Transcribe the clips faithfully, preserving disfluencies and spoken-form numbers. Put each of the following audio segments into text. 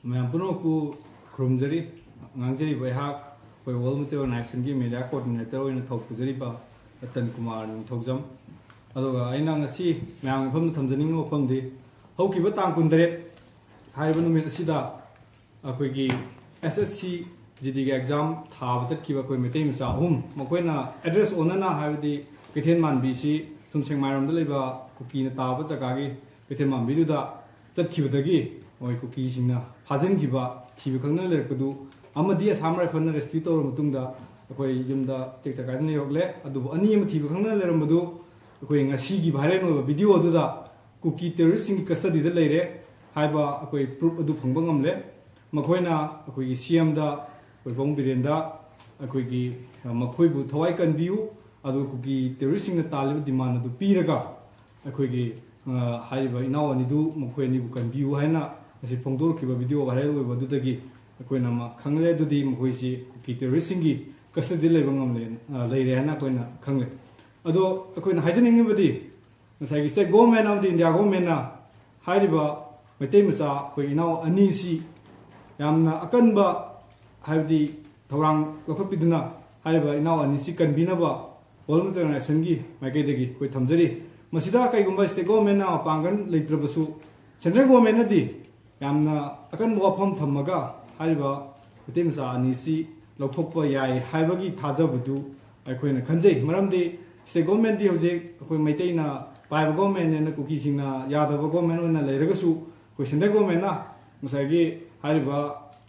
ꯃꯌꯥꯝ ꯄꯨꯝꯅꯃꯛꯄꯨ ꯈꯨꯔꯨꯝꯖꯔꯤ꯫ ꯉꯥꯡꯖꯔꯤꯕ ꯑꯩꯍꯥꯛ ꯑꯩꯈꯣꯏ World Meteor Organizationꯒꯤ media coordinator ꯑꯣꯏꯅ ꯊꯧ ꯄꯨꯖꯔꯤꯕ ꯔꯇꯟ ꯀꯨꯃꯥꯔ ꯅꯤꯡꯊꯧꯖꯝ꯫ ꯑꯗꯨꯒ ꯑꯩꯅ ꯉꯁꯤ ꯃꯌꯥꯝꯒꯤ ꯃꯐꯝꯗ ꯊꯝꯖꯅꯤꯡꯉꯤꯕ ꯋꯥꯐꯝꯗꯤ, ꯍꯧꯈꯤꯕ ꯇꯥꯡ ꯀꯨꯟꯇꯔꯦꯠ ꯍꯥꯏꯔꯤꯕ ꯅꯨꯃꯤꯠ ꯑꯁꯤꯗ ꯑꯩꯈꯣꯏꯒꯤ S S C G Dꯒꯤ exam ꯊꯥꯕ ꯆꯠꯈꯤꯕ ꯑꯩꯈꯣꯏ ꯃꯩꯇꯩ ꯃꯆꯥ ꯑꯍꯨꯝ, ꯃꯈꯣꯏꯅ address ꯑꯣꯟꯅꯅ, ꯍꯥꯏꯕꯗꯤ ꯀꯩꯊꯦꯜ ꯃꯥꯟꯕꯤꯁꯤ ꯁꯨꯝ ꯁꯦꯛꯃꯥꯏꯔꯣꯝꯗ ꯂꯩꯕ ꯀꯨꯀꯤꯅ ꯇꯥꯕ ꯖꯒꯥꯒꯤ ꯀꯩꯊꯦꯜ ꯃꯥꯟꯕꯤꯗꯨꯗ ꯆꯠꯈꯤꯕꯗꯒꯤ ꯃꯣꯏ ꯀꯨꯀꯤꯁꯤꯡꯅ ꯐꯥꯖꯤꯟꯈꯤꯕ, ꯊꯤꯕ ꯈꯪꯗꯅ ꯂꯩꯔꯛꯄꯗꯨ ꯑꯃꯗꯤ Assam Rifleꯅ rescue ꯇꯧꯔꯕ ꯃꯇꯨꯡꯗ ꯑꯩꯈꯣꯏ ꯌꯨꯝꯗ ꯇꯦꯛꯇ ꯀꯥꯏꯗꯅ ꯌꯧꯔꯛꯂꯦ꯫ ꯑꯗꯨꯕꯨ ꯑꯅꯤ ꯑꯃ ꯊꯤꯕ ꯈꯪꯗꯅ ꯂꯩꯔꯝꯕꯗꯨ ꯑꯩꯈꯣꯏ ꯉꯁꯤꯒꯤ viral ꯑꯣꯏꯕ video ꯑꯗꯨꯗ ꯀꯨꯀꯤ terroristꯁꯤꯡꯒꯤ custodyꯗ ꯂꯩꯔꯦ ꯍꯥꯏꯕ ꯑꯩꯈꯣꯏ proof ꯑꯗꯨ ꯐꯪꯕ ꯉꯝꯂꯦ꯫ ꯃꯈꯣꯏꯅ ꯑꯩꯈꯣꯏꯒꯤ CMꯗ, ꯑꯩꯈꯣꯏ ꯄꯥꯕꯨꯡ ꯕꯤꯔꯦꯟꯗ, ꯑꯩꯈꯣꯏꯒꯤ, ꯑ, ꯃꯈꯣꯏꯕꯨ ꯊꯋꯥꯏ ꯀꯟꯕꯤꯌꯨ, ꯑꯗꯨꯒ ꯀꯨꯀꯤ terroristꯁꯤꯡꯅ ꯇꯥꯜꯂꯤꯕ demand ꯑꯗꯨ ꯄꯤꯔꯒ ꯑꯩꯈꯣꯏꯒꯤ, ꯑ, ꯍꯥꯏꯔꯤꯕ ꯏꯅꯥꯎ ꯑꯅꯤꯗꯨ, ꯃꯈꯣꯏ ꯑꯅꯤꯕꯨ ꯀꯟꯕꯤꯌꯨ ꯍꯥꯏꯅ ꯉꯁꯤ ꯐꯣꯡꯗꯣꯔꯛꯈꯤꯕ video viral ꯑꯣꯏꯕ ꯑꯗꯨꯗꯒꯤ ꯑꯩꯈꯣꯏꯅ ꯑꯃ ꯈꯪꯂꯦ꯫ ꯑꯗꯨꯗꯤ ꯃꯈꯣꯏꯁꯤ ꯀꯨꯀꯤ terroristꯁꯤꯡꯒꯤ custodyꯗ ꯂꯩꯕ ꯉꯝꯂꯦ, ꯑ, ꯂꯩꯔꯦ ꯍꯥꯏꯅ ꯑꯩꯈꯣꯏꯅ ꯈꯪꯂꯦ꯫ ꯑꯗꯣ ꯑꯩꯈꯣꯏꯅ ꯍꯥꯏꯖꯅꯤꯡꯉꯤꯕꯗꯤ, ꯉꯁꯥꯏꯒꯤ state government ꯑꯃꯗꯤ India governmentꯅ ꯍꯥꯏꯔꯤꯕ ꯃꯩꯇꯩ ꯃꯆꯥ ꯑꯩꯈꯣꯏ ꯏꯅꯥꯎ ꯑꯅꯤꯁꯤ ꯌꯥꯝꯅ ꯑꯀꯟꯕ, ꯍꯥꯏꯕꯗꯤ ꯊꯧꯔꯥꯡ ꯂꯧꯈꯠꯄꯤꯗꯨꯅ ꯍꯥꯏꯔꯤꯕ ꯏꯅꯥꯎ ꯑꯅꯤꯁꯤ ꯀꯟꯕꯤꯅꯕ World Meteor Organizationꯒꯤ ꯃꯥꯏꯀꯩꯗꯒꯤ ꯑꯩꯈꯣꯏ ꯊꯝꯖꯔꯤ꯫ ꯃꯁꯤꯗ ꯀꯩꯒꯨꯝꯕ state governmentꯅ ꯃꯄꯥꯡꯒꯜ ꯂꯩꯇ꯭ꯔꯕꯁꯨ, central governmentꯅꯗꯤ ꯌꯥꯝꯅ ꯑꯀꯟꯕ ꯋꯥꯐꯝ ꯊꯝꯃꯒ ꯍꯥꯏꯔꯤꯕ ꯃꯩꯇꯩ ꯃꯆꯥ ꯑꯅꯤꯁꯤ ꯂꯧꯊꯣꯛꯄ ꯌꯥꯏ ꯍꯥꯏꯕꯒꯤ ꯊꯥꯖꯕꯗꯨ ꯑꯩꯈꯣꯏꯅ ꯈꯟꯖꯩ꯫ ꯃꯔꯝꯗꯤ state governmentꯗꯤ ꯍꯧꯖꯤꯛ ꯑꯩꯈꯣꯏ ꯃꯩꯇꯩꯅ ꯄꯥꯏꯕ governmentꯅꯦꯅ ꯀꯨꯀꯤꯁꯤꯡꯅ ꯌꯥꯗꯕ government ꯑꯣꯏꯅ ꯂꯩꯔꯒꯁꯨ, ꯑꯩꯈꯣꯏ central governmentꯅ ꯉꯁꯥꯏꯒꯤ ꯍꯥꯏꯔꯤꯕ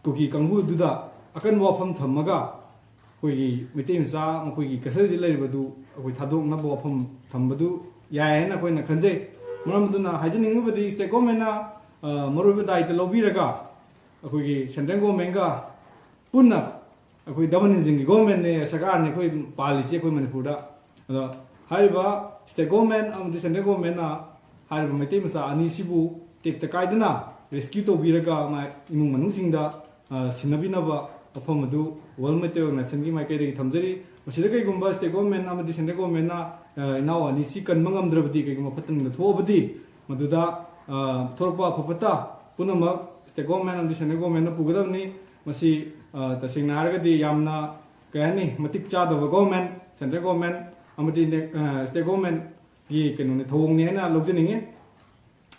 ꯀꯨꯀꯤ ꯀꯥꯡꯕꯨꯗꯨꯗ ꯑꯀꯟꯕ ꯋꯥꯐꯝ ꯊꯝꯃꯒ ꯑꯩꯈꯣꯏꯒꯤ ꯃꯩꯇꯩ ꯃꯆꯥ ꯃꯈꯣꯏꯒꯤ custodyꯗ ꯂꯩꯔꯤꯕꯗꯨ ꯑꯩꯈꯣꯏ ꯊꯥꯗꯣꯛꯅꯕ ꯋꯥꯐꯝ ꯊꯝꯕꯗꯨ ꯌꯥꯏ ꯍꯥꯏꯅ ꯑꯩꯈꯣꯏꯅ ꯈꯟꯖꯩ꯫ ꯃꯔꯝ ꯑꯗꯨꯅ ꯍꯥꯏꯖꯅꯤꯡꯉꯤꯕꯗꯤ, state governmentꯅ, ꯑ, ꯃꯔꯨꯑꯣꯏꯕ ꯗꯥꯏꯇ ꯂꯧꯕꯤꯔꯒ ꯑꯩꯈꯣꯏꯒꯤ central governmentꯒ ꯄꯨꯟꯅ, ꯑꯩꯈꯣꯏ double engineꯒꯤ governmentꯅꯦ, ꯁꯔꯀꯥꯔꯅꯦ ꯑꯩꯈꯣꯏ ꯄꯥꯜꯂꯤꯁꯤ ꯑꯩꯈꯣꯏ ꯃꯅꯤꯄꯨꯔꯗ꯫ ꯑꯗꯣ ꯍꯥꯏꯔꯤꯕ state government ꯑꯃꯗꯤ central governmentꯅ ꯍꯥꯏꯔꯤꯕ ꯃꯩꯇꯩ ꯃꯆꯥ ꯑꯅꯤꯁꯤꯕꯨ ꯇꯦꯛꯇ ꯀꯥꯏꯗꯅ rescue ꯇꯧꯕꯤꯔꯒ ꯃꯥ ꯏꯃꯨꯡ ꯃꯅꯨꯡꯁꯤꯡꯗ, ꯑ, ꯁꯤꯟꯅꯕꯤꯅꯕ ꯋꯥꯐꯝ ꯑꯗꯨ World Meteor Organizationꯒꯤ ꯃꯥꯏꯀꯩꯗꯒꯤ ꯊꯝꯖꯔꯤ꯫ ꯃꯁꯤꯗ ꯀꯩꯒꯨꯝꯕ state government ꯑꯃꯗꯤ central governmentꯅ, ꯑ, ꯏꯅꯥꯎ ꯑꯅꯤꯁꯤ ꯀꯟꯕ ꯉꯝꯗ꯭ꯔꯕꯗꯤ, ꯀꯩꯒꯨꯝꯕ ꯐꯠꯇ ꯅꯨꯡꯗ ꯊꯣꯛꯑꯕꯗꯤ, ꯃꯗꯨꯗ, ꯑ, ꯊꯣꯔꯛꯄ ꯑꯐ ꯐꯠꯇ ꯄꯨꯝꯅꯃꯛ ꯁ꯭ꯇꯦꯠ ꯒꯣꯔꯃꯦꯟ ꯑꯃꯗꯤ ꯁꯦꯟꯇ꯭ꯔꯦꯜ ꯒꯣꯔꯃꯦꯟꯅ ꯄꯨꯒꯗꯕꯅꯤ꯫ ꯃꯁꯤ, ꯑ, ꯇꯁꯦꯡꯅ ꯍꯥꯏꯔꯒꯗꯤ ꯌꯥꯝꯅ, ꯀꯩ ꯍꯥꯏꯅꯤ, ꯃꯇꯤꯛ ꯆꯥꯗꯕ ꯒꯣꯔꯃꯦꯟ, ꯁꯦꯟꯇ꯭ꯔꯦꯜ ꯒꯣꯔꯃꯦꯟ ꯑꯃꯗꯤ ꯅꯦ-, ꯑ, ꯁ꯭ꯇꯦꯠ ꯒꯣꯔꯃꯦꯟꯒꯤ ꯀꯩꯅꯣꯅꯤ, ꯊꯧꯑꯣꯡꯅꯤ ꯍꯥꯏꯅ ꯂꯧꯖꯅꯤꯡꯉꯤ꯫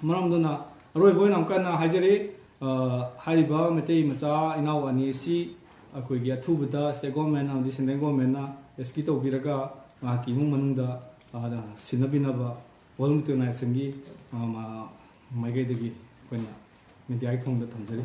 ꯃꯔꯝ ꯑꯗꯨꯅ ꯑꯔꯣꯏꯕ ꯑꯣꯏꯅ ꯑꯃꯨꯛꯀ ꯍꯟꯅ ꯍꯥꯏꯖꯔꯤ, ꯑ, ꯍꯥꯏꯔꯤꯕ ꯃꯩꯇꯩ ꯃꯆꯥ ꯏꯅꯥꯎ ꯑꯅꯤ ꯑꯁꯤ ꯑꯩꯈꯣꯏꯒꯤ ꯑꯊꯨꯕꯗ ꯁ꯭ꯇꯦꯠ ꯒꯣꯔꯃꯦꯟ ꯑꯃꯗꯤ ꯁꯦꯟꯇ꯭ꯔꯦꯜ ꯒꯣꯔꯃꯦꯟꯅ ꯔꯦꯁꯀ꯭ꯌꯨ ꯇꯧꯕꯤꯔꯒ ꯃꯍꯥꯛꯀꯤ ꯏꯃꯨꯡ ꯃꯅꯨꯡꯗ, ꯑ, ꯁꯤꯟꯅꯕꯤꯅꯕ ꯋꯥꯔꯜ ꯃꯤꯇꯣꯅꯥꯏꯖꯦꯁꯟꯒꯤ, ꯑ, ꯃ-, ꯃꯥꯏꯀꯩꯗꯒꯤ ꯑꯩꯈꯣꯏꯅ ꯃꯦꯗꯤꯌꯥꯒꯤ ꯊꯣꯡꯗ ꯊꯝꯖꯔꯤ꯫